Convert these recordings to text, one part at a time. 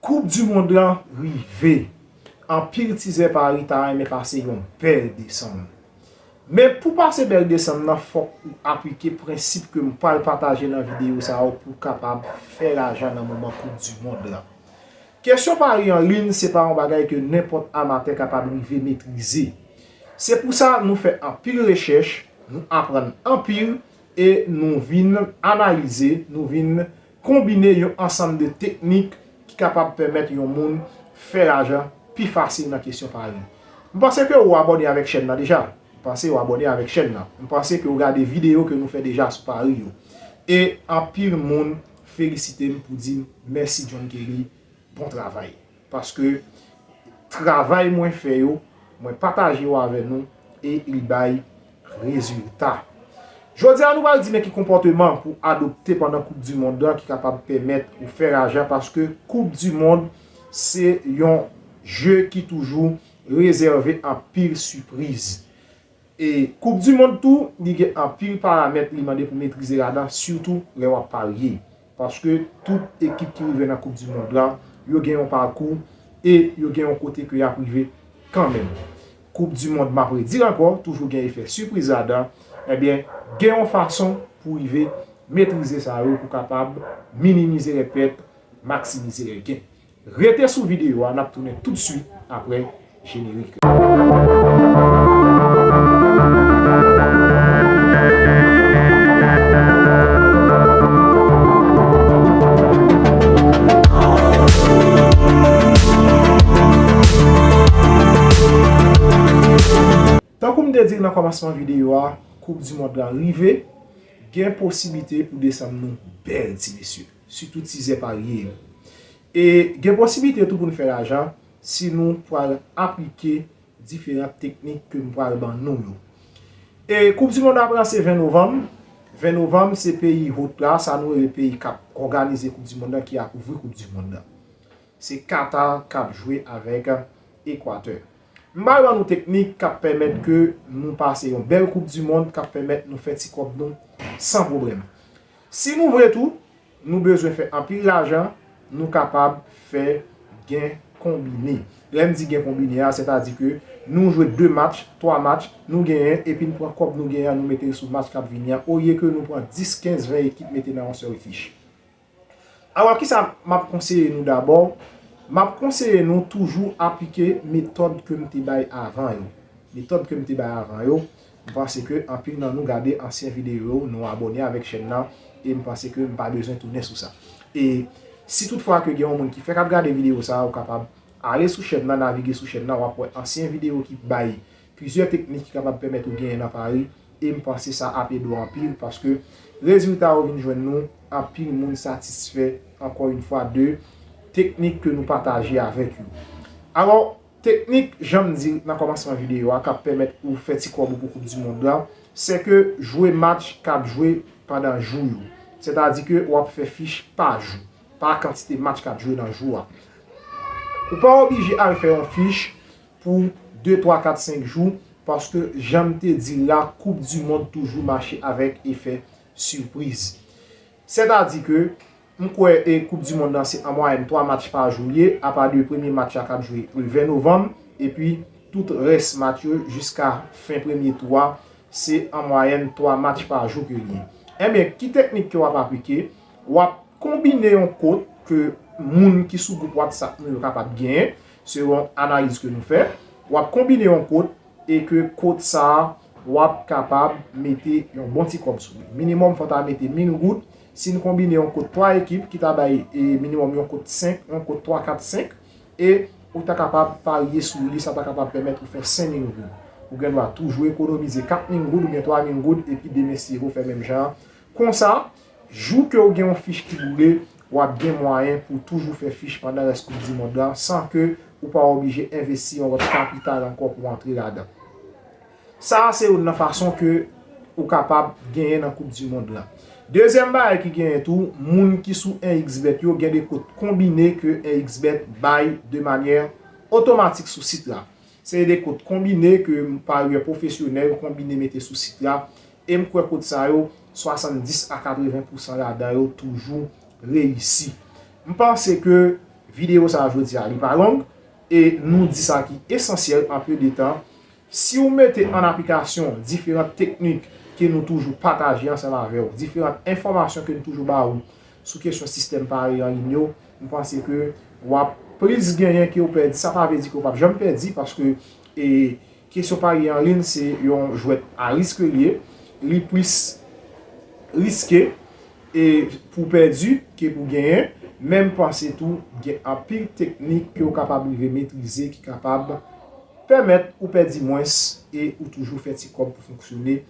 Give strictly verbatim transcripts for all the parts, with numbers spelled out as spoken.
Koup di mond lan rive. Anpil tizè Paris ta renmen pase yon bèl desanm. Men pou pase bèl desanm nan, fòk ou aplike prensip ke m pral pataje nan videyo sa yo pou w kapab fè lajan nan moman koup di mond lan. Kesyon pari an liy se pa yon bagay ke nenpòt amatè kapab rive metrize. Se pou sa nou fè anpil rechèch, nou aprann anpil e nou vin analize, nou vin konbine yon ansanm de teknik ki kapab pèmèt yon moun fè lajan pi fasil nan kesyon pari. M panse ke ou abòne avèk chèn nan deja. M panse ou abòne avèk chèn nan. M panse ke ou gade videyo ke nou fè deja sou pari yo. E anpil moun felisite m pou di m mèsi John Kelly, bon travay. Paske travay mwen fè yo, mwen pataje yo avè nou e li bay rezilta. Jodi a nou pral di men ki konpòteman pou adopte pandan koup di mond lan ki kapab pèmèt ou fè lajan, paske koup di mond se yon je ki toujou rezève anpil sipriz. E koup di mond tou, li gen anpil paramèt li mande pou metrize ladan, sitou lè w ap parye. Paske tout ekip ki rive nan koup di mond lan, yo gen yon pakou e yo gen yon kote ke y ap rive kanmenm. Koup di mond, m ap redi l ankò, toujou gen efè sipriz ladan. Ebyen, gen yon fason pou rive metrize sa yo pou kapab minimize lè pèt, maksimize lè gen. Rete sou videyo a, n ap tounen toutswit apre jenerik la. Tankou m te di l nan kòmansman videyo a, koup di mond lan rive, gen posiblite pou desanm nou bèl, ti mesye, sitou tizè parye yo. E gen posiblite tou pou n fè lajan si nou pral aplike diferan teknik ke m pral ban nou yo. E koup di mond la pral se ven novanm. Ven novanm se peyi hot la, sa nou rele peyi k ap òganize koup di mond lan, ki ap ouvri koup di mond lan. Se Qatar k ap jwe avèk Ekwatè. M pral ban nou teknik k ap pèmèt ke nou pase yon bèl koup di mond, k ap pèmèt nou fè ti kòb nou san pwoblèm. Si nou vle tou, nou bezwen fè anpil lajan, nou kapab fè gen konbine. Lè m di gen konbine a, sètadi ke nou jwe de match, twa match, nou genyen, epi n pran kòb nou genyen an, nou mete l sou match k ap vini an, olye ke nou pran dis, kenz, ven ekip mete nan yon sèl fich. Alò, kisa m ap konseye nou dabò? M ap konseye nou toujou aplike metòd ke m te bay avan yo. Metòd ke m te bay avan yo, m panse ke anpil nan nou gade ansyen videyo yo, nou abòne avèk chèn nan, e m panse ke m pa bezwen tounen sou sa. E si toutfwa ke gen yon moun ki fèk ap gade videyo sa a, ou kapab ale sou chèn nan, navige sou chèn nan, w ap wè ansyen videyo ki bay plizyè teknik ki kapab pèmèt ou genyen nan pari, e m panse sa ap ede w anpil, paske rezilta yo vin jwenn nou, anpil moun satisfè, ankò yon fwa, de teknik ke nou pataje avèk yo. Alò, teknik, jan m di nan kòmansman videyo a, k ap pèmèt ou fè ti kòb ou pou koup di mond la, se ke jwe match k ap jwe pandan jou yo. Sètadi ke w ap fè fich pa jou, pa kantite match k ap jwe nan jou a. Ou pa oblije al fè yon fich pou de, twa, kat, senk jou, paske jan m te di l la, koup di mond toujou mache avèk efè sipriz. Sètadi ke m kwè e koup di mond lan se an mwayèn twa match pa jou l ye, apa de premye match la k ap jwe le ven novanm, epi tout rès match yo jiska fen premye tou a, se an mwayèn twa match pa jou ke l ye. Ebyen, ki teknik ke w ap aplike? W ap konbine yon kot ke moun ki sou gwoup WhatsApp nou yo kapab genyen, selon analiz ke nou fè. W ap konbine yon kot e ke kot sa a, w ap kapab mete yon bon ti kòb sou li. Minimòm, fò w ta mete mil goud. Si n konbine yon kot twa ekip, ki ta bay, e, minimòm yon kot senk, yon kot twa, kat, senk, e ou ta kapab parye sou li, sa ta kapab pèmèt ou fè senk mil goud. Ou gen dwa toujou ekonomize kat mil goud oubyen twa mil goud, epi demen si ou fè menm jan an. Konsa, jou ke w gen yon fich ki boule, w ap gen mwayen pou w toujou fè fich pandan rès koup di mond lan, san ke ou pa oblije envesti yon lòt kapital ankò pou w antre ladan. Sa a se youn nan fason ke ou kapab genyen nan koup di mond lan. Dezyèm bagay ki genyen tou, moun ki sou en iks bèt yo, gen de kot konbine ke en iks bèt bay de manyè otomatik sou sit la. Se de kot konbine ke parye pwofesyonèl konbine mete sou sit la, e m kwè kot sa yo, swasanndis a katreven pousan ladan yo toujou reyisi. M panse ke Videyo sa a jodi a, li pa long, e nou di sa ki esansyèl an pye de tan. Si w mete an aplikasyon diferan teknik ke nou toujou pataje ansanm avè w, diferan enfòmasyon ke nou toujou ba ou sou kesyon sistèm pari an liy yo, m panse ke w ap plis genyen ke w pèdi. Sa pa vle di ke w p ap janm pèdi, paske e, kesyon pari an liy se yon jwèt a risk li ye. Li plis riske e pou pèdi ke pou genyen, men m panse tou gen anpil teknik ke w kapab rive metrize ki kapab pèmèt ou pèdi mwens e ou toujou fè ti kòb pou fonksyone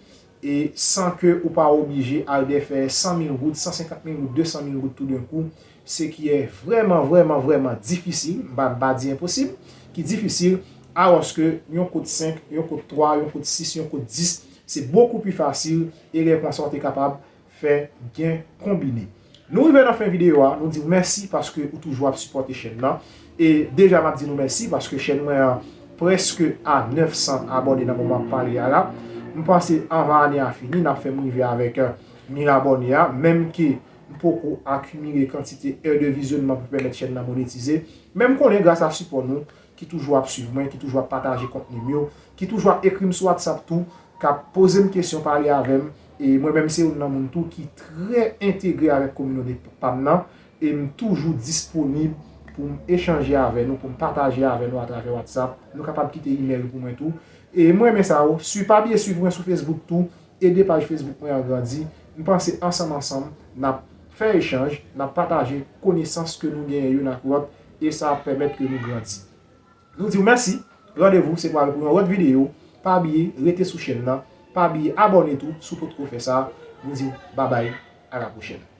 e san ke ou pa oblije al defè san mil goud, san senkant mil goud, de san mil goud toudenkou, se ki è vrèman, vrèman, vrèman difisil, m pa, m pa di enposib, ki difisil, alòske yon kout senk, yon kout twa, yon kout sis, yon kout dis, se bokou pli fasil e lè konsa w te kapab fè gen konbine. Nou rive nan fen videyo a, nou di w mèsi paske ou toujou ap sipòte chèn nan. E deja m ap di nou mèsi paske chèn mwen an prèske a nèf san abòne nan moman m ap pale a la. M panse anvan ane a fini, n ap fè m rive avèk mil abòne a, menm ke m poko akimile kantite è de vizyonnman pou pèmèt chèn nan monetize. Men m konnen gras a sipò nou, ki toujou ap swiv mwen, ki toujou ap pataje kontni m yo, ki toujou ap ekri m sou WhatsApp tou, k ap poze m kesyon, pale avè m. E mwen menm se youn nan moun tou ki trè entegre avèk kominote pa m nan. E m toujou disponib pou m echanje avè nou, pou m pataje avè nou atravè WhatsApp. Nou kapab kite imèl pou mwen tou. E mwen renmen sa yo. Swi, pa bliye swiv mwen sou Facebook tou. Ede paj Facebook mwen an grandi. M panse ansanm ansanm, n ap fè echanj, n ap pataje konesans ke nou genyen youn ak lòt, e sa ap pèmèt ke nou grandi. Nou di w mèsi. Randevou se pral pou yon lòt videyo. Pa bliye rete sou chèn nan. Pa bliye abòne tou si w potko fè sa. Nou di w babay, a la pwochèn.